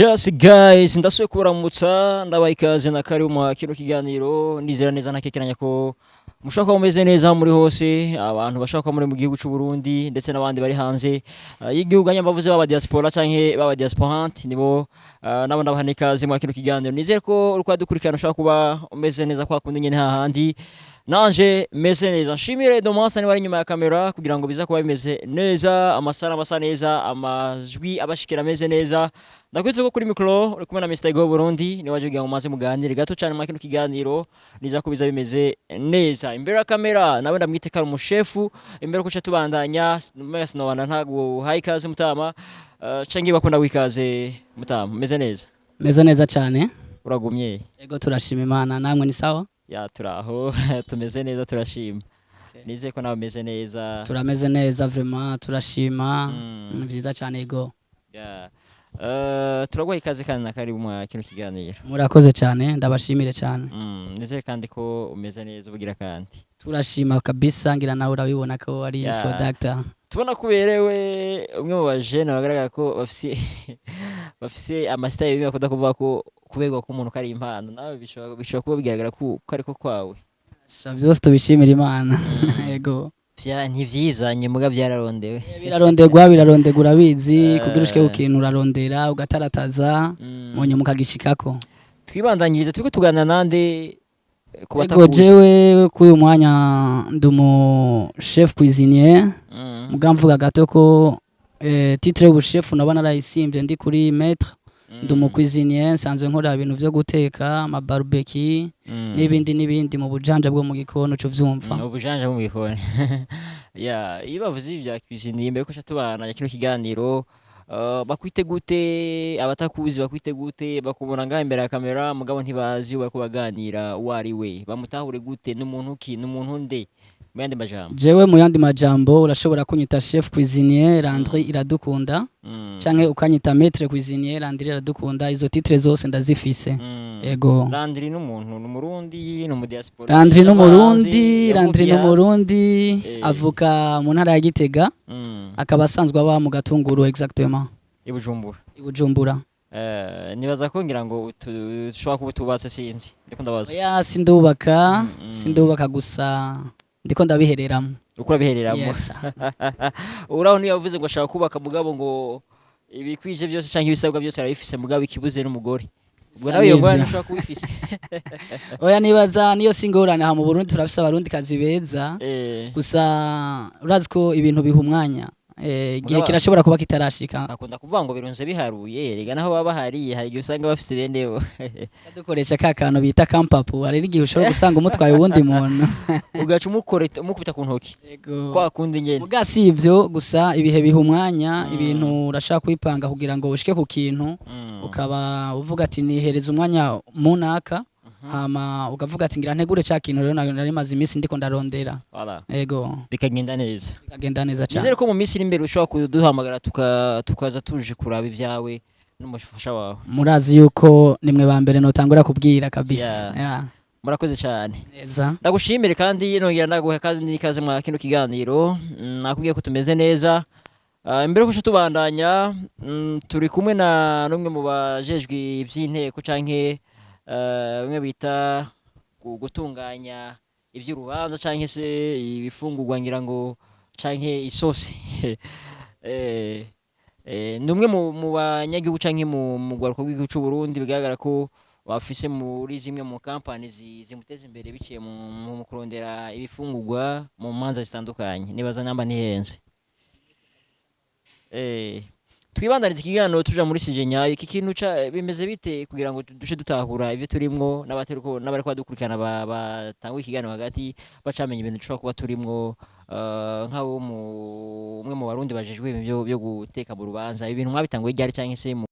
Just guys, ndasuye kubaramutsa, ndabaha ikaze na karibu mu kino kiganiro. Nizera neza ntakekeranya ko mushobora kuba mumeze neza aho muri hose, abantu bashobora kuba muri mu gihugu cy'u Burundi ndetse n'abandi bari hanze y'igihugu. Hanyuma bavuze baba diaspora canke baba diasporante, nibo nabo ndabaha n'ikaze mu kino kiganiro. Nizere ko uriko dukurikirana ushobora kuba umeze neza kwa kundi nyene hahandi nanje meze neza. Nshimire Domansa niba ari inyuma ya kamera kugira ngo biza kuba bimeze neza, amasara amasa neza, amajwi abashikira ameze neza. Ndakwitse ko kuri mikoro uri kumwe na Mr. Go Burundi, niwe waje kugira ngo maze muganire gato cyane muri kino kiganiro. Niza ko biza bimeze neza. Imbere ya kamera nawe ndamwite kari umushefu. Imbere ko tubandanya numenya sinobana ntago hayi ikaze mutama, canke bakunda wikaze mutama, meze neza? Meze neza cyane. Uragumye? Ego, turashima Imana. Namwe ni sawa? Ya, turaho, tumeze neza, turashima. Nizeye ko nawe umeze neza. Turameze neza vraiment, turashima. Ni byiza cyane, ego. Ya. Turaguha ikaze kandi na karibu mu kino kiganiro. Murakoze cyane, ndabashimire cyane. Nizeye kandi ko umeze neza ubugira kandi. Turashima kabisa, ngira nawe urabibona ko ari so doctor. Tubona ko uberewe, umwe mu bajene bagaragara ko bafise amasitayili bimwe bakunda kuvuga ko kuberwa k'umuntu ko ari impano. Nawe bishobora kuba bigaragara ko ariko kwawe. Sha, byose tubishimira Imana, ego. Ntivyizanye muga vyararondewe. Birarondegwa, birarondegwa, urabizi, kugira ushike ku kintu urarondera, ugatarataza, mu nyuma ukagishikako. Twibandanyirize, turiko tuganira nande ku Ego. batakuzi? Jewe kuri uyu mwanya ndi umu chef cuisinier. Muga mvuga gato ko titre y'ubushefu naba narayisimbye, ndi kuri maître. Ndi umu cuisinier, nsanzwe nkora ibintu vyo guteka, ama barbecue n'ibindi n'ibindi mu bujanja bwo mu gikoni, uco vyumva. Ubujanja bwo mu gikoni. Ya, iyo bavuze ibi bya cuisine, mbere ko tubana kino kiganiro, bakwite gute? Abatakuzi bakwite gute? Bakubona ngaha imbere ya kamera mugabo ntibazi uwo bariko baganira uwo ari we, bamutahure gute? N'umuntu ki? N'umuntu nde mu yandi majambo? Jewe mu yandi majambo urashobora kunyita chef cuisinier Landry Iradukunda, canke ukanyita maître cuisinier Landry Iradukunda. Izo titre zose ndazifise. Ego. Landry n'umuntu ni umurundi, ni umudiaspora? Landry n'umurundi, Landry Yavukiye hanze. n'umurundi. Avuka mu ntara ya Gitega, akaba asanzwe aba mu Gatunguru exactement. I Bujumbura. I Bujumbura. Nibaza ko ngira ngo ushobora kuba utubatse, sinzi, ndiko ndabaza. Oya, sindubaka. Sindubaka, gusa ndiko ndabihereramo. Uko urabihereramo? Yes. Uraho niyo yavuze ngo ashaka kubaka, mugabo ngo ibikwije byose canke ibisabwa byose arabifise, mugabo ikibuze n'umugore. Ubwo Sa nawe iyo ngorane nivyo. ushobora kuba uyifise. Oya, nibaza niyo si ingorane. Aha mu Burundi turafise abarundi kazi beza. Gusa urazi ko ibintu biha umwanya. Igihe kirashobora kuba kitarashika. Bakunda kuvuga ngo birunze biharuye. Rega naho baba bahariye, hari igihe usanga bafise bene bo. Ca dukoresha ka kantu bita kampapu. Hari n'igihe ushobora gusanga umutwaye uwundi muntu. Ugaca umukoreta, umukubita ku ntoki. Ego. Kwa kundi nyene. Muga si ivyo gusa, ibihe biha umwanya. Ibintu urashaka kwipanga kugira ngo ushike ku kintu, ukaba uvuga ati nihereza umwanya munaka, hama ukavuga ati ngira ntegure ca kintu rero nari maze iminsi ndiko ndarondera. Voilà. Ego. Bikagenda neza. Bikagenda neza cyane. Nizere ko mu minsi iri imbere ushobora kuduhamagara tukaza tuje kuraba ibyawe n'umufasha wawe. Murazi yuko nimwe ba mbere notangura kubwira kabisa. Yeah. Yeah. Murakoze cyane. Neza. Ndagushimire kandi nongera ndaguha kazi n'ikaze mwa kino kiganiro. Nakubwiye ko tumeze neza. Imbere ko tubandanya, turi kumwe na n'umwe mu bajejwe iby'inteko canke bimwe bita gutunganya ivy'urubanza canke se ibifungurwa ngira ngo canke isosi. Ni umwe mu banyagihugu canke mu rwaruka rw'igihugu c'u Burundi bigaragara ko bafise muri zimwe mu kampani zimuteza imbere biciye mu kurondera ibifungurwa mu manza zitandukanye. Nibaza namba ntihenze. Twibandaniza ikiganiro tuja muri sujet nyayo. Iki kintu ca bimeze bite kugira ngo duce dutahura ivyo turimwo, n'abatariko n'abariko badukurikirana batangwa ikiganiro hagati bacamenya ibintu dushobora kuba turimwo, nk'abo mu umwe mu barundi bajejwe ibintu byo guteka mu rubanza? Ibintu mwabitanguye ryari canke se mu